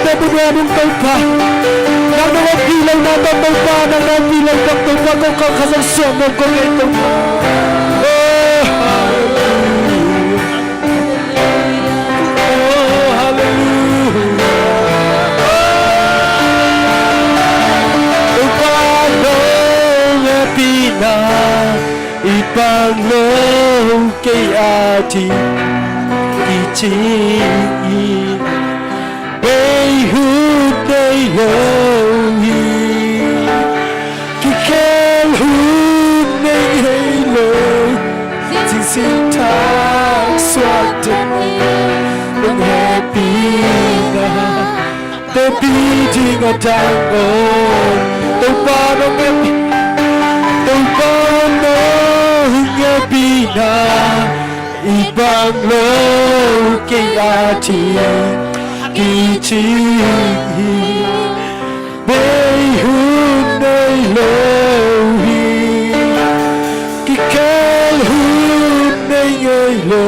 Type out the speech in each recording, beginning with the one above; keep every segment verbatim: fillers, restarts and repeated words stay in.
Te mun a ding Topa, nang na ompih lohna tawh Topa, nang na ompih loh tawh Topa, ko khang kha zong suah mawk ko ngei Topa. Oh, hallelujah. Oh, hallelujah. Topa, nong hehpihna i pang lo kei a ding kicing hi. Bei hun nei lo hi. Kikhel hun nei ngei lo. Zingsim thak suakte nong hehpihna, teci ding a dang om. Topa nong hehpi, Topa nong hehpihna i pang lo kei a ding kicing hi. Bei hun nei lo hi. Kikhel hun nei ngei lo.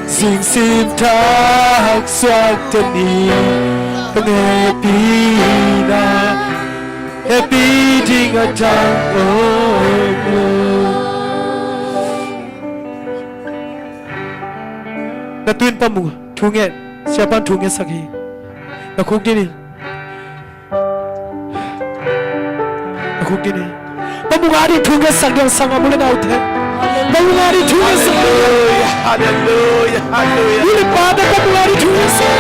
Zingsim thak suakte nong hehpihna, hehpih ding a dang om lo. Na tuin pa mu thu ngen, siapan thu ngetsak hi. Na khuk din in. Na khuk din in. Pa mu nga ding thu ngetsak ding sang a mu le naute. Pa mu nga ding thu ngetsak ding. Hallelujah, hallelujah, hallelujah. Mu le pate pa mu nga ding thu ngetsak.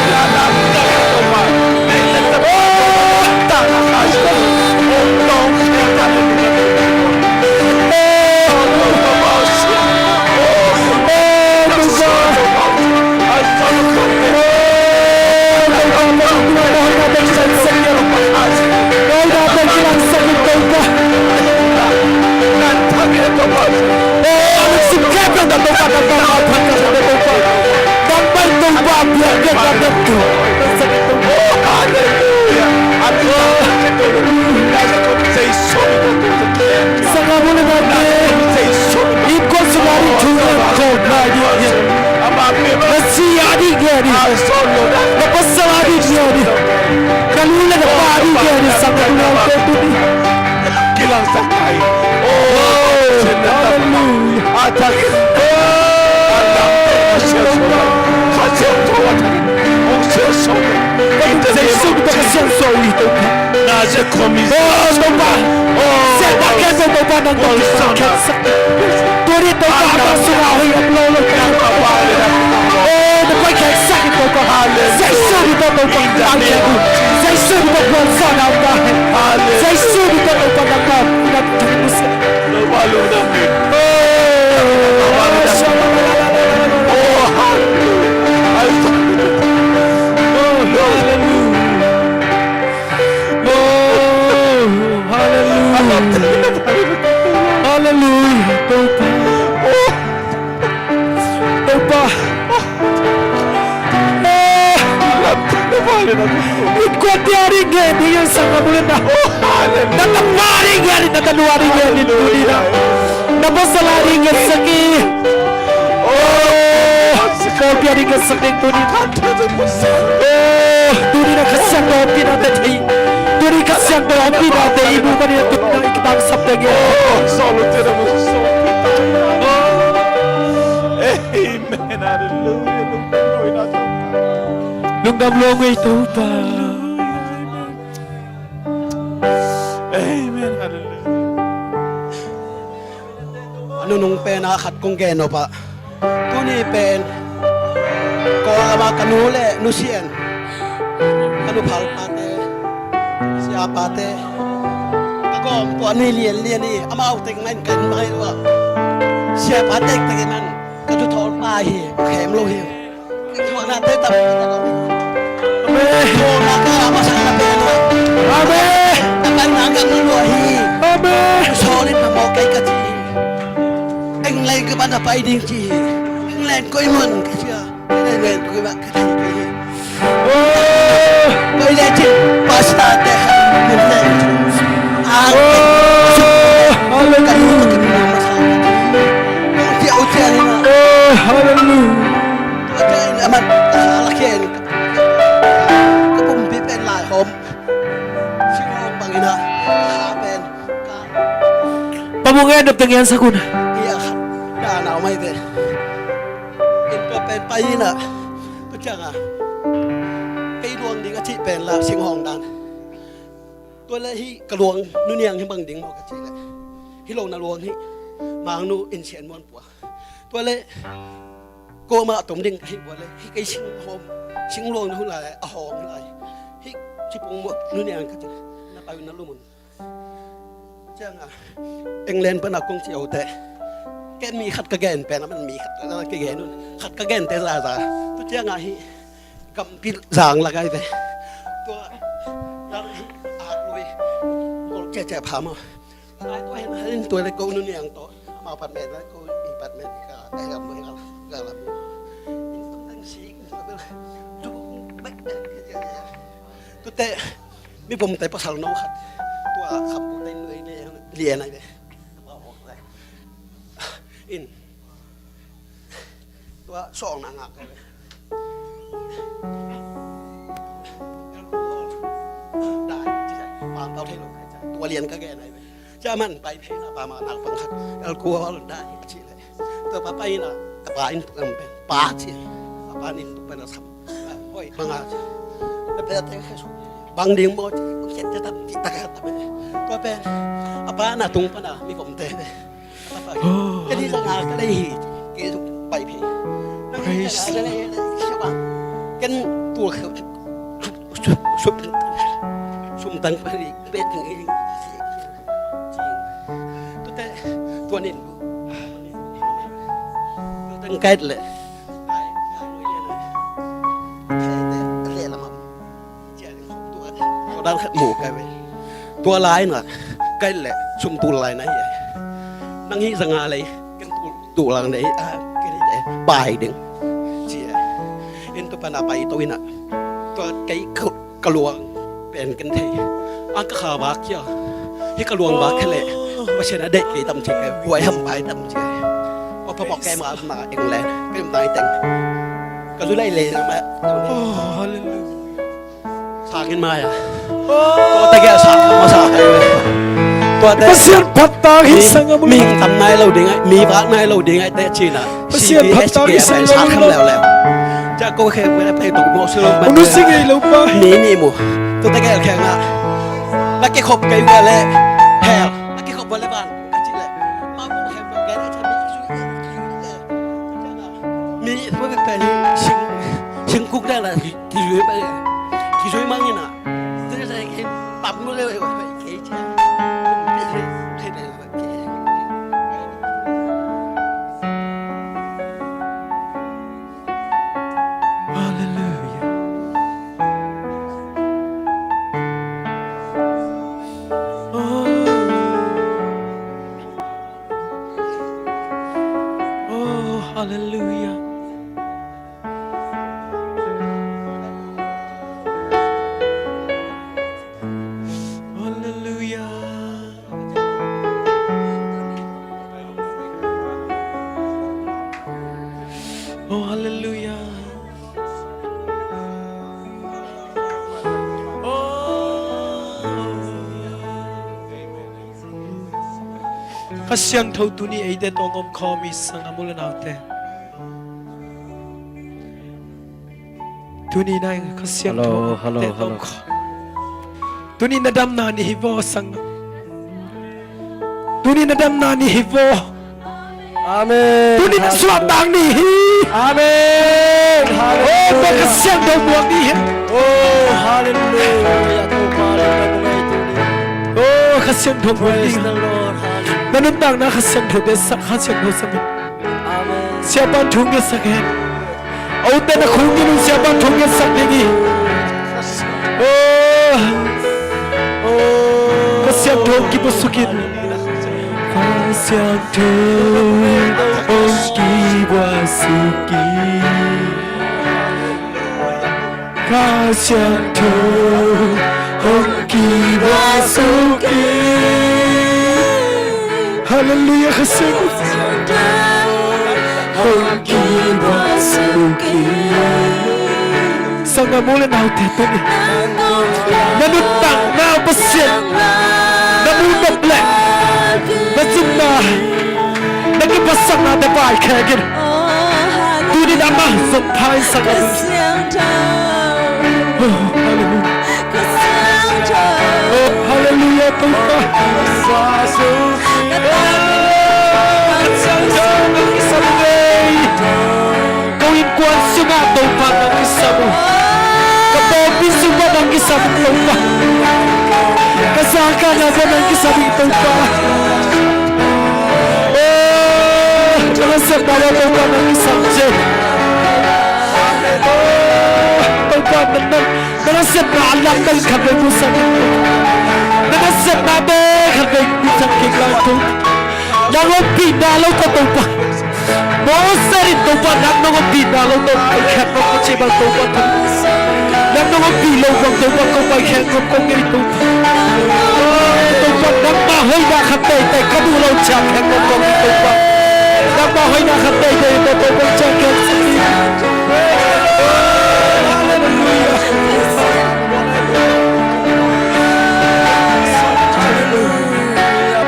Sangah mu le naute, innkuan sungah ding thu ngen khawm lai ding hi. Na zi a ding ngen hi. Na pasal a ding ngen hi. Na nu le na pa a ding ngen hi. Sangah mu le naute, tuni. Kilangsak lai. Oh, hallelujah. Jesu min tawh ka siangso uh hi Topa. Oh, Topa. Siangtho khempeuh Topa nang tawh kipawlkhia sak. Tuni Topa amah sungah hoih om lo lo. Oh, na koih khia sak in Topa. Jesu min tawh Topa. Jesu min tawh puansa na om ta hen. Jesu min tawh Topa nang na, nang tawh kipawlkhia. Hallelujah, Topa. Topa. Innkuante a ding ngen ding in sangah mu le na. Na tapa a ding ngen in, na tanu a ding ngen in tuni na. Na pasal a ding ngetsak in. Oh, pawlpi a ding ngetsak ding tuni na. Oh, tuni na Kha Siangtho ompihna te thei. Tuni Kha Siangtho ompihna te i mu panin a tuni na i kitangsap ding in. Oh, Amen. Hallelujah. Lungdam lua ngei Topa. Amen. Hallelujah. A nunung pen a khat kong gen nop ah, tuni pen Kawlgam ah ka nu le Nu Sian, ka nu phalpate, siapate, ka gawm pua ni lianlian hi. Amau teng mah in ka en mai lua. Siapa tektek in man ka thu thawl pa hi, ka khem lo hi. Ka thuaknate tam hi. Amen. Kawlgam ka a masa na pen ah. Amen. Ka pai na gam na lua hi. Amen. Sawl in na mawk kei ka ci hi. England ka ban a pai ding ci hi. England koi mun ka ci a. England koi mun ka ci hi. Koi le cin pastor te kha mun te. Hallelujah. Ka nu ka ti na masa. Ka ti au ti a ni na. Hallelujah. Ka ti a ni a man ka la khen. Ka pumpi Pen dop teng yan sakun. Ia khat na nau mai ve. In tua pen pai in ah, tua ciangah kei luang ding a cih pen la singhawng dan. Tua le hih ka luang nuniang hi bang ding maw ka cih le, hi lo na luang hi. Mangnu in sian muan pua. Tua le koma tom ding ka hih pua le, hih kei singhawm, singluang na hun lai a hawm lai. Hih cipung muat nuniang ka cih le, na pai na lumun. Ciangah England pana kong ci ote, ken mi khat ka gen pen a man mi khat ka gen un, khat ka gente zaza. Tu ciangah hih gampi zang lagai ve. Tua dang hih aklui gol cece pha maw. Lai tua hen hen tua le ko nuniang to. Amau pat men le ko i pat men ka ai gam ka la ka la. In tung tang si in tua bel. Tu bek bek. Tute mi pom te pasal no khat. Tua kham pu te nui le lian ai ve. In tua sawng na ngak ai ve. Dai ci ai. Pang tau thei lo ai ci ai. Tua lian ka gen ai ve. Ca man pai phei na pa ma nak pang khat. Alcohol dai ci le. Tua pa pai na ka pa in tua pen pa ci. Pa pa nin tua pen a sam. Hoi bang a ci. Tua pen a te khe su. Bang ding maw ci. Kong chet te tam ci ta ka tam. Tua pen a pa na tung pa na mi pom te ve. Ken hi zanga ka lei hi. Kei pai phei. Praise the Lord. Ken tua sum, sum tang pari bet ngi. Tute tua nin. Tua tang kait le. Tua dan khat mu kai ve. Tua lai na kai le sum tul lai na hi. Nang hi zanga lei ken tul tul lang nei a ken hi te pai ding. Ci e. In tu pana pai to ina. Tua kai ka luang pen ken thei. Ang ka kha bak kia. Hi ka luang bak khe le. Pasian a dei kei tam ci kai. Huai ham pai tam ci kai. Wa pa bok kai ma ma eng le. Ken tai teng. Ka zu lai le na ma. Oh, hallelujah. Sangin mai a. Tuate gel sang ma sa kai ve. Tuate Pasian phat tak hi sang a mu. Mi tam nai lo ding ai, mi vak nai lo ding ai te cina. Pasian phat tak hi sang a mu. Sa kham leu leu. Ja ko khe ve pe tu mo si lo ma. Unu si ngei lo pa. Ni ni mu. Tuate gel khe nga. La ke khop kai ve le. Hel. La ke khop ve le ban. Ka ci le. Ma mu khe ve le cha mi su. Mi mu ve pe ni sing sing kuk da la. Kizui pa, kizui mang ina. Tengah saya ke pap mu le, ke cia. Hallelujah. Oh. Oh, hallelujah. Hallelujah. Oh, hallelujah. Oh. Kha Siangtho tuni eite tawh hong om khawm hi sang a mu le naute. Tuni na Kha Siangtho eite tawh hong om khawm. Tuni na damna ni hi vaw sang. Tuni na damna ni hi vaw. Amen. Tuni na suahtak ni hi. Amen. Oh, Kha Siangtho muak ni hi. Oh, hallelujah. Oh, Kha Siangtho muak ni hi. Na nuntakna Kha Siangtho te sak, Kha Siangtho sak in. Amen. Siapa in thu ngetsak hen. A utte na khung in Siapa in thu ngetsak ding hi. Oh. Kha Siangtho kibuasuk in. Kha Siangtho hong kibuasuk in. Kha Siangtho hong kibuasuk in. Hallelujah, Kha Siangtho hong kibuasuk in. Sang a mu le naute tuni na nuntakna Pasian na mu nop leh Na cimna, na kiphatsaknate paikhia in. Tuni-in amah zong pha in sak a ding. Oh, hallelujah. Oh, hallelujah, Topa. Ka siangtho nang kisam hi. Ko innkuan sungah Topa nang kisam uh. Ka pawlpi sungah nang kisam uh Topa. Ka zangkahna pawh nang kisam uh Topa. Oh, na nasepna pawh Topa nang kisam uh. Oh, Topa nang, nang, na nasepna a lamdang khat vei mu sak in. Na nasepnate khat vei mu sak kik lai Topa. Nang ompihna lo tawh Topa. Moses in Topa nang nong ompihna lo tawh paikhiat nong ko ci bang Topa tawh. Nang nong ompih lo bang Topa ko paikhiat nong ko ngei Topa. Topa nangmah hoihna khat teitei ka duh lo ciang khiat nong ko ngei Topa. Nangmah hoihna khat teitei tawh Topa ciang khiat. Hallelujah.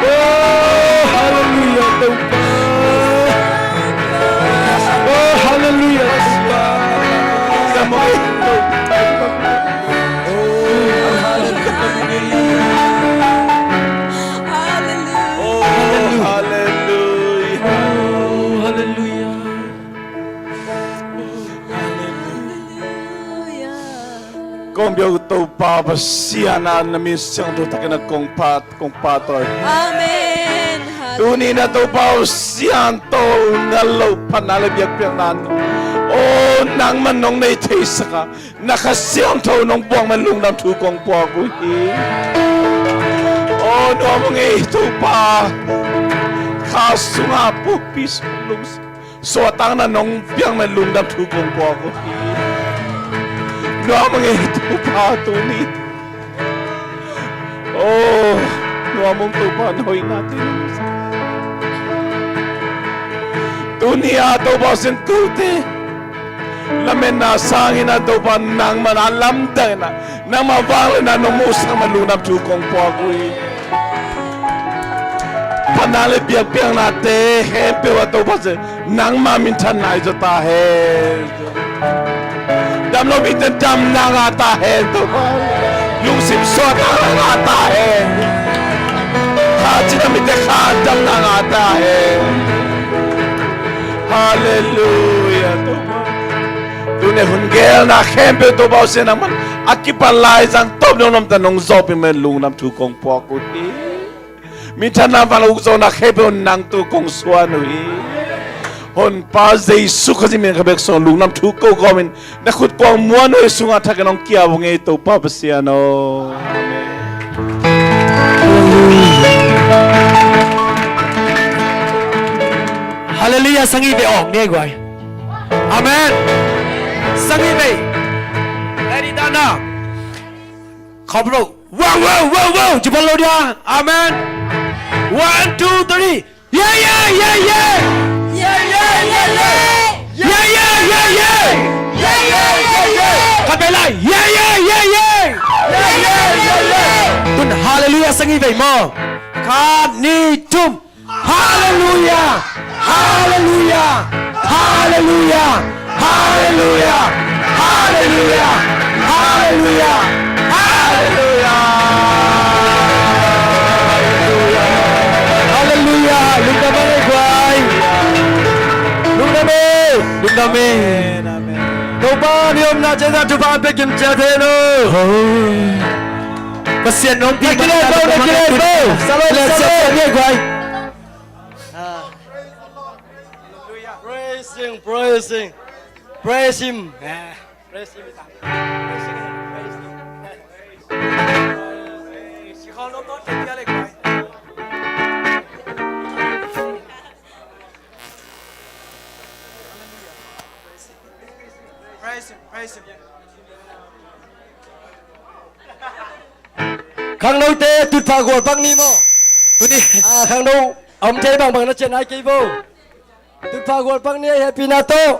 Oh, hallelujah, Topa. Oh, hallelujah, Topa. Come on. Oh, hallelujah. Oh, hallelujah. Oh, hallelujah. Hallelujah. Kong biak uh Topa Pasian ah, na min siangtho takin ah kong phat, kong phat uh. Amen. Tuni-in ah Topa Pasian tawh na lo phatna le biakpiakna, oh, nangmah nong nei theisak a, na Kha Siangtho nong buak mah lungdam thu kong puak uh hi. Oh, nuam ung ei Topa. Kha sungah pawlpi sung lungsim suahtakna nong piak mah lungdam thu kong puak uh hi. Nuam ung ei Topa tuni. Oh, nuam ung Topa na hoihnate. Tuni-ah Topa Pasian kote lametna sangin ah Topa nangmah na lamdang in ah nangmah vangliatna nong muhsak mah lungdam thu kong puak uh hi. Phatna le biakpiaknate khempeuh ah Topa Pasian nangmah minthanna i zaw ta hen. Dam lo mite damna ngah ta hen Topa. Lungsim suahtakna ngah ta hen. Kha cina mite kha damna ngah ta hen. Hallelujah Topa. Tuni hun gelna khempeuh Topa Pasian nangman a kipat lai zang tawp nong namta nong zawhpih mah lungdam thu kong puak uh hi. Minthanna van ukzawhna khempeuh nang tawh kong suan uh hi. Honpa Jesu Khazih min ka bek sung lungdam thu ko kawmin na khut kuang muan uh hi. Sungah thakin hong kia vung ei Topa Pasian aw. Hallelujah. Sangih ve aw nge guai. Amen. Sangih ve. Ready dana. Khawm lo. Wow, wow, wow, wow. Ci phat lo dia. Amen. One, two, three. Yeah, yeah, yeah, yeah. Yeah, yeah, yeah, yeah. Yeah, yeah, yeah, yeah. Yeah, yeah, yeah, yeah. Khat vei lai. Yeah, yeah, yeah, yeah. Yeah, yeah, yeah, yeah. Tun hallelujah sangih vei maw. Khat, nih, thum. Hallelujah! Hallelujah! Hallelujah! Hallelujah! Lungdam ei guai. Lungdam ei. Lungdam ei. Amen, amen. Topa ni omna ceza tupa pekim ceteno. Oh. Pasian nong pi. Nakilai bo, nakilai bo. Salom, salom. Guai. Ah. Praise him, praise him, praise him. Ah, praise him. Praise him, praise him. Praise him, praise him. Khangnote tutphah gualpak ni maw? Tuni. Ah, khangno a om thei bangbang na cian nai kei vo. Tutphah gualpak ni a hehpihna tawh.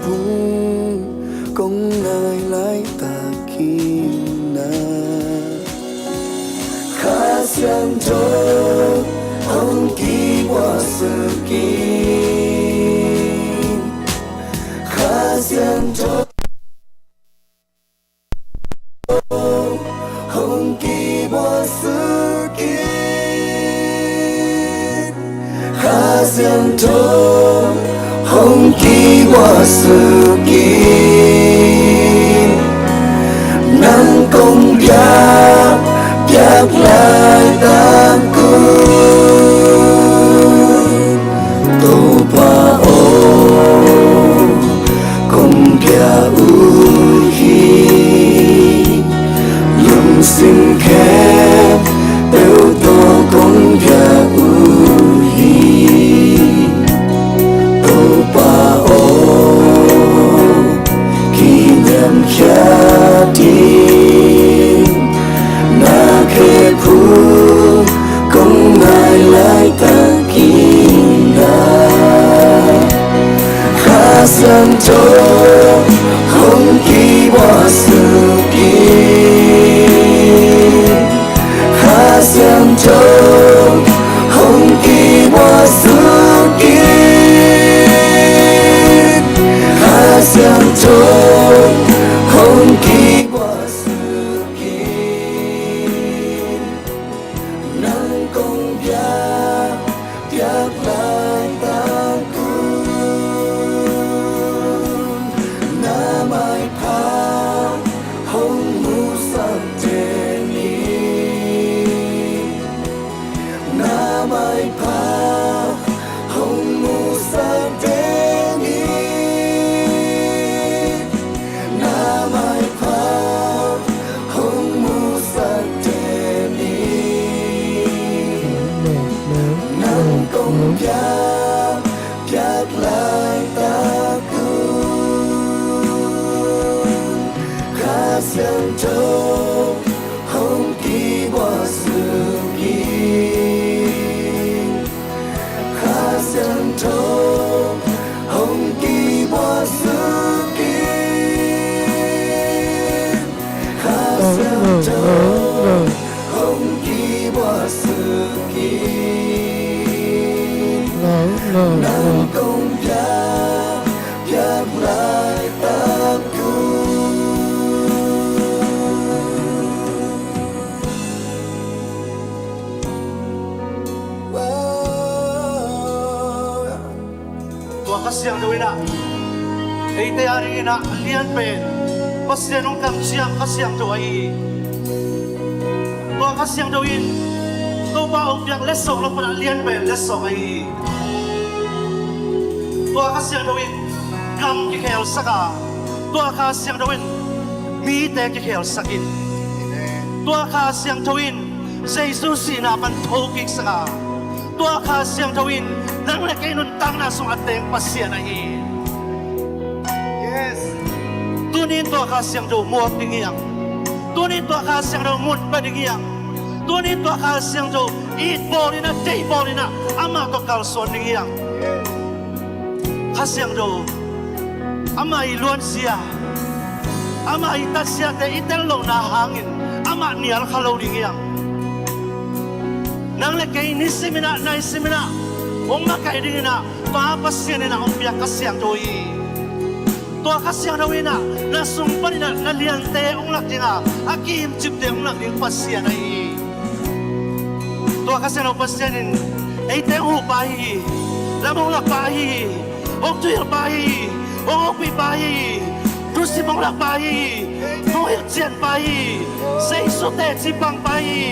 Phung kong nai laitakin ah, Kha Siangtho hong kibuaksuk in. Kha Siangtho hong kibuaksuk in. Kha Siangtho hong kibuaksuk in. Nang kong piak, piak laitak un, Topa aw, kong pia uh hi. Lungsim khempeuh tawh kong pia uh hi. Topa aw, kiniamkhiat in, na khe phung kong nai laitakin ah, Kha Siangtho hong kibuaksuk in. Kha Siangtho hong kibuaksuk in. Kha Siangtho hong kibuaksuk in. Nang kong piak, piak laitak un, na maipha hong musak teng in. Na maipha hong musak teng in. Na maipha hong musak teng in. Nang kong piak, piak laitak un, Kha Siangtho hong kibuaksuk in. Kha Siangtho hong kibuaksuk in. Kha Siangtho hong kibuaksuk in. Nang kong piak, piak laitak un. Tua Kha Siangtho in ah eite a dingin ah a lian pen, Pasian hong kamciam Kha Siangtho ahi hi. Tua Kha Siangtho in Topa hong piak letsong lak pan ah a lian pen letsong ahi hi. Tua Kha Siangtho in gam kikhelsak a, tua Kha Siangtho in mite kikhelsak in. Tua Kha Siangtho in Jesu sihna pan thokiksak a, tua Kha Siangtho in nang le kei nuntakna sungah a teng Pasian ahi hi. Yes. Tuni in tua Kha Siangtho muak ding hi hang. Tuni in tua Kha Siangtho ngun pah ding hi hang. Tuni in tua Kha Siangtho it bawl in ah, deih bawl in ah, amah tawh kalsuan ding hi hang. Yes. Kha Siangtho, amah i luanzia, amah i tatsiate i tel lohna hangin amah nial kha lo ding hi hang. Nang le kei nisimin ah, naisimin ah hong makaih dingin ah Pa Pasian in ah hong piak Kha Siangtho hi. Tua Kha Siangtho in ah na sung panin ah na liante hong lak ding a, a kihimcipte hong lak ding Pasian ahi hi. Tua Kha Siangtho Pasian in eite hong huh pa ahi hi. Lam hong lak pa ahi hi. Hong thuhilh pa ahi hi. Hong hopih pa ahi hi. Thusim hong lak pa ahi hi. Hong hilhcian pa ahi hi. Jesu teci pang pa ahi hi.